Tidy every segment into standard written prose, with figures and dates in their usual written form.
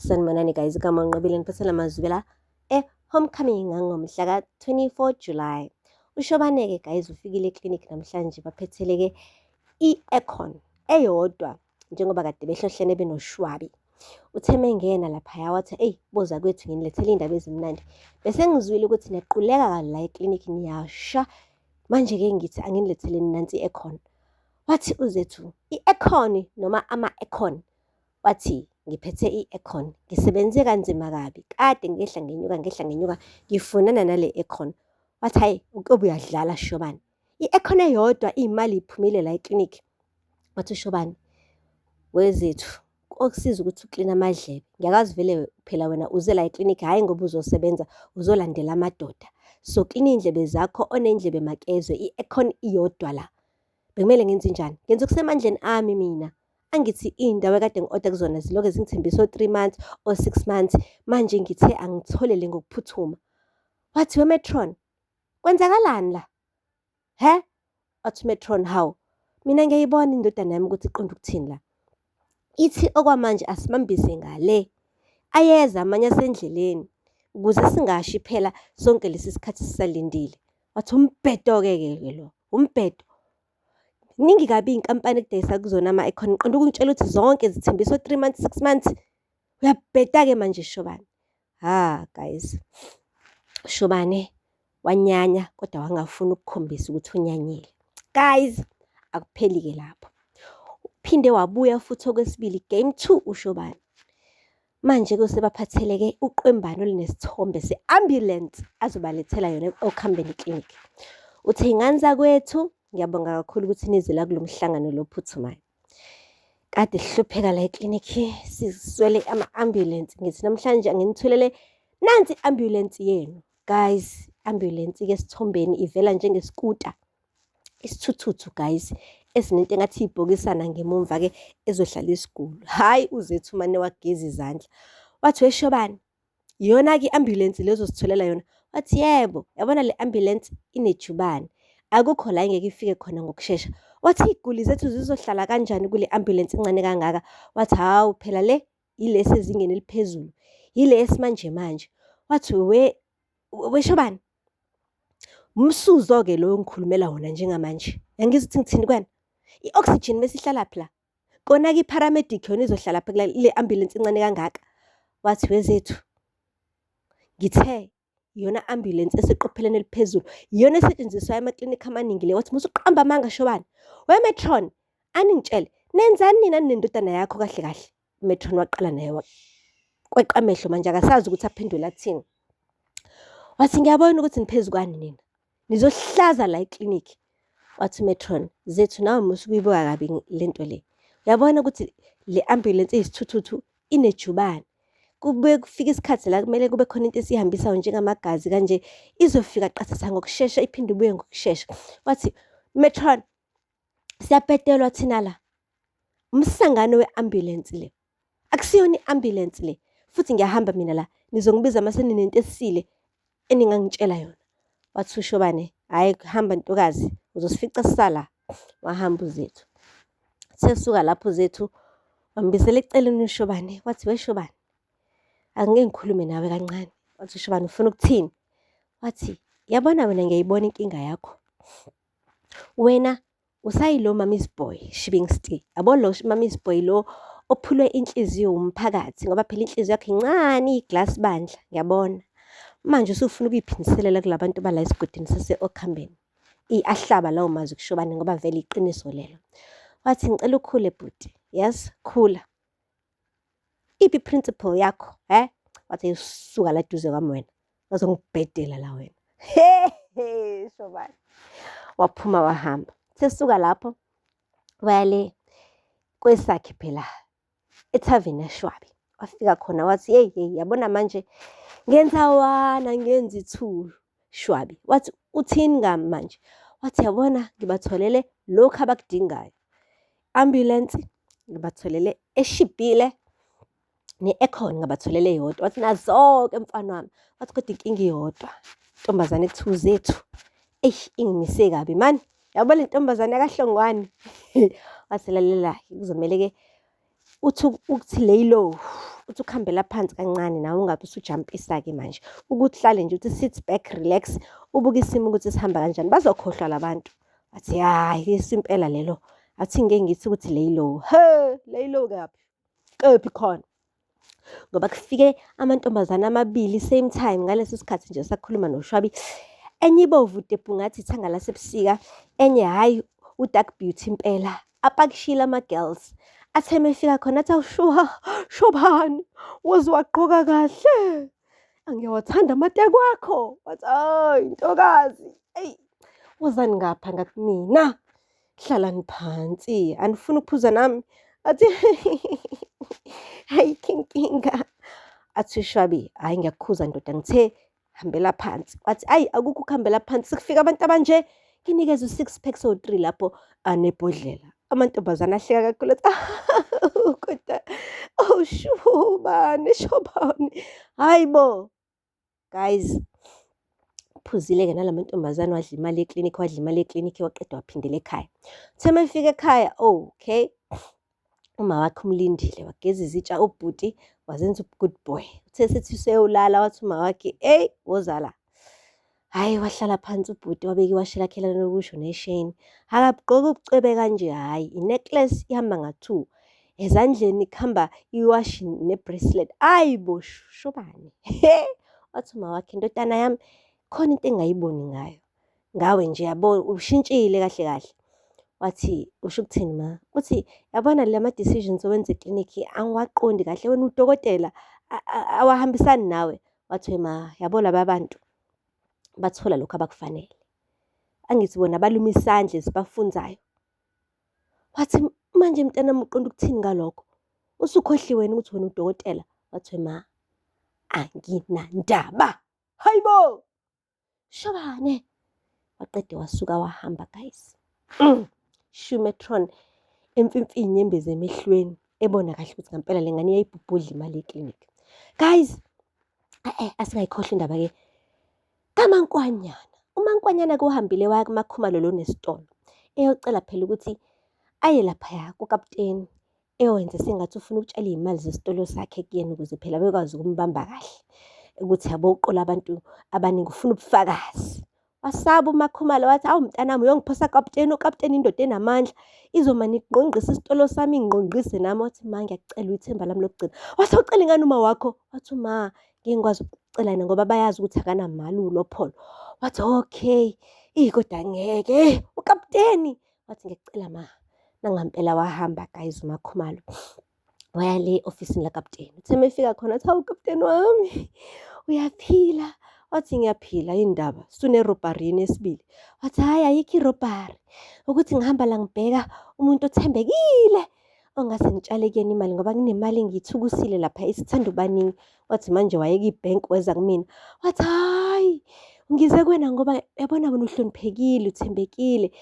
Sanibonani guys, igama uNqobile niphathela amazwi la e-homecoming ngangomhla ka-24 July. Ushobane-ke guys ufikile eklinikhi namhlanje baphethele-ke i-aircon eyodwa njengoba kade behlohlene benoshwabi. Uthe mengena laphaya wathi, eyi boza kwethu nginilethele iy'ndaba ezimnandi. Bese ngizwile ukuthi niyaquleka la eklinikhi niyasha. Manje-ke ngithi anginiletheleni nansi i-aircon. Wathi uZethu, i-aircon noma ama-aircon wathi ngiphethe i-aircon ngisebenze kanzima kabi kade ngehla ngenyuka ngehla ngenyuka ngifunana nale aircon. Wathi hhayi ukobe uyadlala Shobane, i-aircon eyodwa iy'mali iphumile la eklinikhi. Wathi uShobane, weZethu kokusiza ukuthi ukline amadlebe ngiyakwazi vele phela wena uze la eklinikhi hhayi ngoba uzosebenza uzolandela amadoda. So klina iy'ndlebe zakho onendlebe makezwe i-aircon iyodwa la. Bekumele ngenze njani? Ngenza okusemandleni ami mina. Angithi iy'ndawo ekade ngi-oda kuzona ziloke zingithembisa o-3 months, o-6 months. Manje ngithe angitholele ngokuphuthuma. Wathi we Metron, kwenzakalani la? He? Wathi Metron, hawu, mina ngiyayibona indodana yami ukuthi iqonde ukuthini la. Ithi okwamanje asibambise ngale. Ayeza amanye asendleleni ukuze singashi phela sonke lesi sikhathi sisalindile. Wathi umbhedo-ke ke lo, umbhedo. Ningi kabi iy'nkampani ekudayisa kuzona ama-aircon. Ngiqonde ukungitshela ukuthi zonke zithembisa o-3 months, 6 months. Uyabheda-ke manje Shobane. Ha guys, Shobane wanyanya kodwa wangafuni ukukhombisa ukuthi unyanyile. Guys, akupheli-ke lapho. Uphinde wabuya futhi okwesibili, game 2 uShobane. Manje-ke usebaphathele-ke uqwembane olunesithombe se-ambulance azobalethela yona e-Okhambeni Clinic. Uthe ingane zakwethu, ngiyabonga kakhulu ukuthi nize la kulo mhlangano lo ophuthumayo. Kade sihlupheka la eklinikhi siswele ama-ambulance. Ngithi namhlanje anginithulele nansi i-ambulance yenu. Guys, ambulance-ke esithombeni ivela njengesikuta, isithuthuthu guys, esinento engathi ibhokisana ngemumva-ke ezohlala isiguli. Hhayi uZethu mane wageza izandla. Wathi weShobane, iyona-ke i-ambulance le ozositholela yona? Wathi yebo, yabona le ambulance inejubane. Akukho la engeke ifike khona ngokushesha. Wathi iy'guli zethu zizohlala kanjani kule ambulance encane kangaka? Wathi hawu phela le yile esezingeni eliphezulu, yile yesimanje manje. Wathi we weShobane, umsuzo-ke lo engikhulumela wona njengamanje. Uyangizwa ukuthi ngithini kuwena? I-oxygen bese ihlalaphi la? Kona-ke i-paramedic yona izohlala phi kule ambulance encane kangaka? Wathi weZethu, ngithe iyona ambulance eseqopheleni eliphezulu, iyona esetshenziswa emaklinikhi amaningi le. Wathi musa ukuqamba amanga Shobane. We Metron, aningitshele, nenzani nina nendodana yakho kahle kahle? Metron waqala naye wakweqa amehlo manje akasazi ukuthi aphendule athini. Wathi ngiyabona ukuthi niphezu kwani nina. Nizohlaza la eklinikhi. Wathi Metron, Zethu nawe musa ukuyibuka kabi lento le. Uyabona ukuthi le ambulance eyisithuthuthu inejubane. Kubuye kufike isikhathi la kumele kube khona into esiyihambisayo njengamagazi kanje izofika qathatha ngokushesha iphinde ibuye ngokushesha. Wathi Metron, siyabhedelwa thina la. Umsangano we-ambulance le. Akusiyona i-ambulance le. Futhi ngiyahamba mina la. Nizongibiza uma seninento esile eningangitshela yona. Wathi uShobane, hhayi hamba ntokazi, uzosifica sisala. Wahamba uZethu. Sesuka lapho uZethu wambizela eceleni uShobane. Wathi weShobane, angike ngikhulume nawe kancane. Wathi uShobane ufuna ukuthini? Wathi yabona wena ngiyayibona inkinga yakho. Wena usayilo mommy's boy shibingsti. Yabo lo mommy's boy lo ophulwe inhliziyo umphakathi ngoba phela inhliziyo yakhe incane iglass bandla ngiyabona. Manje usufuna ukuyiphindiselela kulabantu bala esigodini sase-Okhambeni. Ahlaba lawo mazwi kuShobane ngoba vele iqiniso lelo. Wathi ngicela ukhule bhuti. Yes, khula. Iphi i-principle yakho, he? Wathi suka la duze kwami wena. Bazongibhedela la wena. He Shobane. Waphuma wahamba. Sesuka lapho waya le kwesakhe phela ethaveni yaShwabi. Wafika khona wathi hey hey yabona manje ngenza one angenzi two Shwabi. Wathi uthini ngami manje? Wathi yabona ngibatholele lokhu abakudingayo. Ambulance ngibatholele eshibhile ne-aircon ngabatholele eyodwa. Wathi nazo-ke mfana wami. Wathi kodwa inkinga iyodwa. Intombazane ekuthiwa uZethu. Eish ingimise kabi mani. Yabo le ntombazane yakaHlongwane. Wathi lalela kuzomele-ke uthi ukuthi lay low. Uthi ukuhambela phansi kancane nawe ungabe usujampisa-ke manje. Ukuthi uhlale nje uthi sit back, relax, ubuke isimo ukuthi sihamba kanjani. Bazokhohlwa la bantu. Athi hhayi isimpela lelo. Athi ngeke ngithi ukuthi lay low. He, lay low kephi? Kephi khona? Ngoba kufike amantombazane amabili same time ngaleso sikhathi nje sakhuluma noShwabi. Enye ibovu tebhu ngathi ithanga lasebusika, enye hhayi u-dark beauty impela. Apakishile ama-girls. Athe uma efika khona athi awushuwa, Shobani, waze wagqoka kahle. Ngiyawathanda amateki akho. Wathi hayi ntokazi, eyi wozani ngapha ngakumina. Hlalani phansi, anifuni ukuphuza nami? Athi ayikho inkinga. Athi uShwabi, hhayi ngiyakukhuza ndoda ngithe hambela phansi. Wathi ayi akukho ukuhambela phansi, sekufika abantu abanje, nginikeze u-six packs owu-three lapho anebhodlela. Amantombazane ahleka kakhulu athi kodwa oh shobani shobani. Hhayi bo, guys, uphuzile-ke nala mantombazane wadla imali eklinikhi, wadla imali eklinikhi waqeda waphindela ekhaya. Uthe uma efika ekhaya, oh okay, uma wakhe umlindile wageza izitsha ubhuti wazenza u-good boy. Uthe sethi useyolala wathi uma wakhe, eyi woza la. Hhayi wahlala phansi ubhuti wabeka iwashi lakhe lanokusho nesheni. Akabugqoki ubucwebe kanje hhayi, i-necklace ihamba nga-two. Ezandleni kuhamba iwashi ne-bracelet. Ayi bo shobani. He, wathi uma wakhe, ndodana yami khona into engingayiboni ngayo. Ngawe nje yabo ushintshile kahle kahle. Wathi usho ukuthini ma? Uthi yabona la ma-decisions owenza eklinikhi angiwaqondi kahle wena udokotela awahambisani nawe. Wathi ma yabo laba bantu bathola lokhu abakufanele. Angithi bona baluma isandla esibafunzayo. Wathi manje mntanami uqonda ukuthini ngalokho? Usukhohliwe wena ukuthi wena udokotela. Wathi ma anginandaba. Hayibo! Shobane! Waqede wasuka wahamba guys. Shumetron emfimfi inyembezi emehlweni ebona kahle ukuthi ngempela le ngane iyayibhubhudla imali eklinikhi. Guys, asingayikhohlwa indaba ke kaMankwanyana. UMankwanyana ke uhambile waya kuMakhumalo lo nesitolo eyocela phela ukuthi aye laphaya kukaputeni eyowenza sengathi ufuna ukutshala iy'mali zesitolo sakhe kuyena ukuze phela bekwazi ukumbamba kahle ukuthi yabo uqola abantu abaningi ufuna ubufakazi. Wasaba uMakhumalo wathi awu mntanami uyongiphosa kaputeni, ukaputeni indoda enamandla izomane igqongqise isitolo sami ingqongqise nami. Wathi ma ngiyakucela uyithemba lami lokugcina. Wathi awucela ingane uma wakho? Wathi uma ngeke ngikwazi ukucela yena ngoba bayazi ukuthi akanamali ulopholo. Wathi okay, eyi kodwa ngeke ukaputeni. Wathi ngiyakucela ma. Nangampela wahamba guys uMakhumalo. Waya le ofisini lakaputeni. Uthe uma efika khona wathi hawu kaputeni wami uyaphila? Wathi ngiyaphila yini ndaba? Sune-robbery yini esibili? Wathi hhayi ayikho i-robbery. Ukuthi ngihamba la ngibheka umuntu othembekile ongase ngitshale kuyena imali ngoba kunemali engiyithukusile lapha isithanda ubaningi. Wathi manje wayeka ibhenki weza kumina. Wathi hhayi ngize kuwena ngoba yabona wena uhloniphekile uthembekile.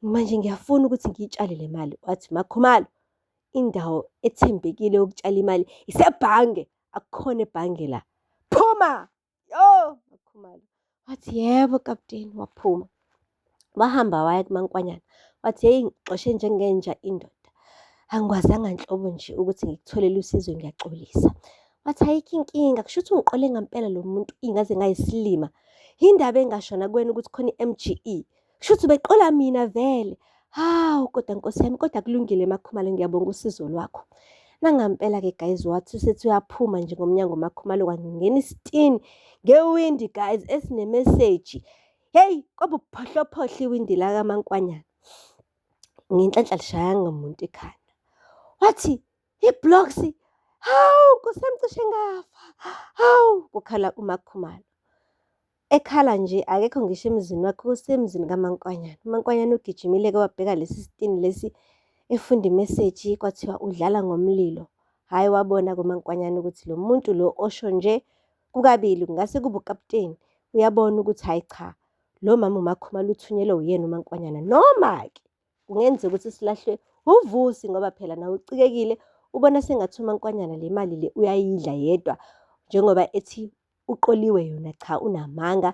Manje ngiyafuna ukuthi ngiyitshale le mali. Wathi MaKhumalo indawo ethembekile yokutshala imali isebhange, akukhona ebhange la. Phuma! Yo, MaKhumalo. Wathi yebo kaputeni, waphuma. Wahamba waya kuMankwanyana. Wathi heyi ngixoshe njengenja indoda. Angikwazanga nhlobo nje ukuthi ngikutholele usizo ngiyaxolisa. Wathi ayikho inkinga, kusho ukuthi ungiqole ngampela lo muntu ingaze ngayisilima. Yindaba engashona kuwena ukuthi khona i-M_G_E. Kusho ukuthi ubeqola mina vele. Hawu kodwa nkosi yami, kodwa kulungile MaKhumalo ngiyabonga usizo lwakho. Nangampela-ke guys wathi usethi uyaphuma nje ngomnyango uMaKhumalo kwangena isitini ngewindi guys esinemeseji. Hey, kwaba ubuphohlophohlo iwindi lakaMankwanyana. Ngenhlanhla alishayanga muntu ekhanda. Wathi i-blocks, hawu nkosi yami cishe ngafa. Hawu kukhala uMaKhumalo. Ekhala nje akekho ngisho emzini wakhe usemzini kaMankwanyana. UMankwanyana ugijimile-ke wabheka lesi sitini lesi efunda imeseji kwathiwa udlala ngomlilo. Hhayi wabona kuMankwanyana ukuthi lo muntu lo osho nje kukabili kungase kube ukaputeni. Uyabona ukuthi hhayi cha lo mama uMakhumalo uthunyelwe uyena uMankwanyana noma-ke kungenzeka ukuthi silahlwe uVusi ngoba phela nawe ucikekile ubona sengathi uMankwanyana le mali le uyayidla yedwa njengoba ethi uqoliwe yona cha unamanga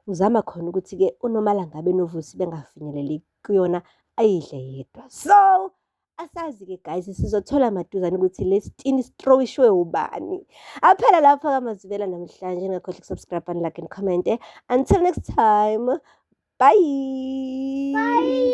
uzama khona ukuthi-ke uNomalanga benoVusi bengafinyeleli kuyona ayidle yedwa. So Asazi-ke guys, sizothola maduzane ukuthi le sitini sithrowishwe ubani. Aphela lapha kaMazibela namhlanje, ningakhohlwa ukusubscribe and like and comment. Until next time, bye. Bye.